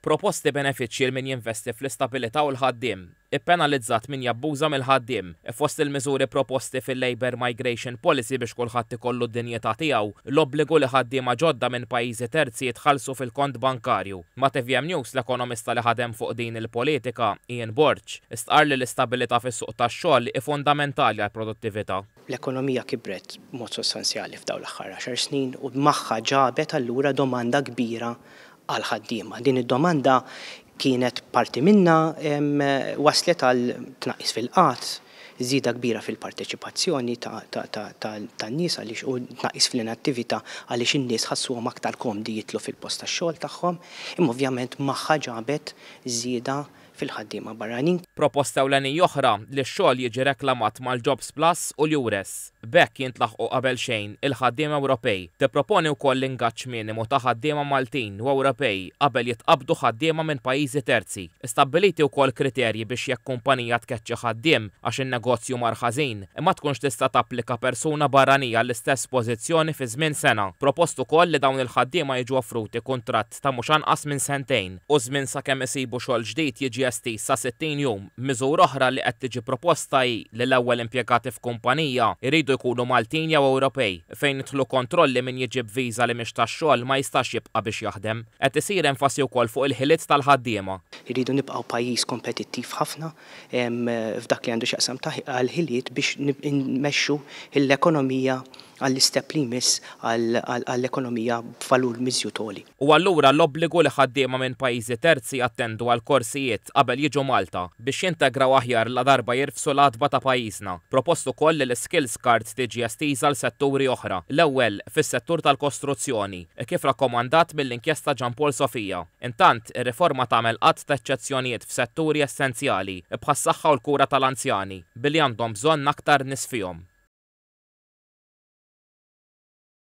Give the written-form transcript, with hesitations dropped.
Proposti benefiċċji 'l min jinvesti fl-istabilità u l-ħaddiem. Ippenalizzat min jabbuża mill-ħaddiem. Fost il-miżuri proposti fil-Labour Migration Policy biex kulħadd ikollu d-dinjità tiegħu, l-obbligu li ħaddiema ġodda minn pajjiżi terzi jitħallsu fil-kont bankarju. Ma' tvm News l-ekonomista li ħadem fuq din il-politika, Ian Borg, stqarr li l-istabilità fis-suq tax-xogħol hi fundamentali għall-produttività. L-ekonomija kibret b'mod sostanzjali f'dawn l-aħħar għaxar snin u magħha ġabet allura domanda kbira għall-ħaddiema. Din id-domanda kienet parti minnha wasslet għal tnaqqis fil-qgħad, żieda kbira fil-parteċipazzjoni tan-nies għaliex u tnaqqis fl-inattività għaliex in-nies ħassuhom aktar komdi jidħlu fil-post tax-xogħol tagħhom, imma ovvjament magħha ġabet żieda fil-ħaddiema barranin. Proposta ewlenija oħra li x-xogħol jiġi reklamat mal-Jobs Plus u l-EURES. B'hekk jintlaħqu qabelxejn il-ħaddiema Ewropej. Tipproponi wkoll ingaġġ minimu ta' ħaddiema Maltin u Ewropej qabel jitqabbdu ħaddiema minn pajjiżi terzi. Stabbiliti wkoll kriterji biex jekk kumpanija tkeċċi ħaddiem għax in-negozju mar ħażin, ma tkunx tista' tapplika persuna barranija għall-istess pożizzjoni fi żmien sena. Propost ukoll li dawn il-ħaddiema jiġu offruti kuntratt ta' mhux anqas minn sentejn, u ż-żmien sakemm isibu xogħol ġdid jiġi estiż sa 60 jum. Miżura oħra li qed tiġi proposta hi li l-ewwel impjegati f'kumpanija jridu jkunu Maltin jew Ewropej. Fejn jidħlu kontrolli min jiġi b'viża li mhix tax-xogħol ma jistax jibqa' biex jaħdem. Qed isir enfasi wkoll fuq il-ħiliet tal-ħaddiema. Irridu nibqgħu pajjiż kompetittiv ħafna f'dak li għandu x'jaqsam għall-ħiliet biex nmexxu l-ekonomija għall-istep li jmiss għall-ekonomija b'valur miżjud għoli. U allura l-obbligu li ħaddiema minn pajjiżi terzi jattendu għal korsijiet qabel jiġu Malta biex jintegraw aħjar ladarba jirfsu l-għatba ta' pajjiżna. Propost ukoll li l-iskills card tiġi estiża għal setturi oħra, l-ewwel, fis-settur tal-kostruzzjoni, kif rakkomandat mill-inkjesta Jean Paul Sofia. Intant, ir-riforma tagħmel għadd ta' eċċezzjonijiet f'setturi essenzjali, bħas-saħħa u l-kura tal-anzjani, billi għandhom bżonn aktar nies fihom.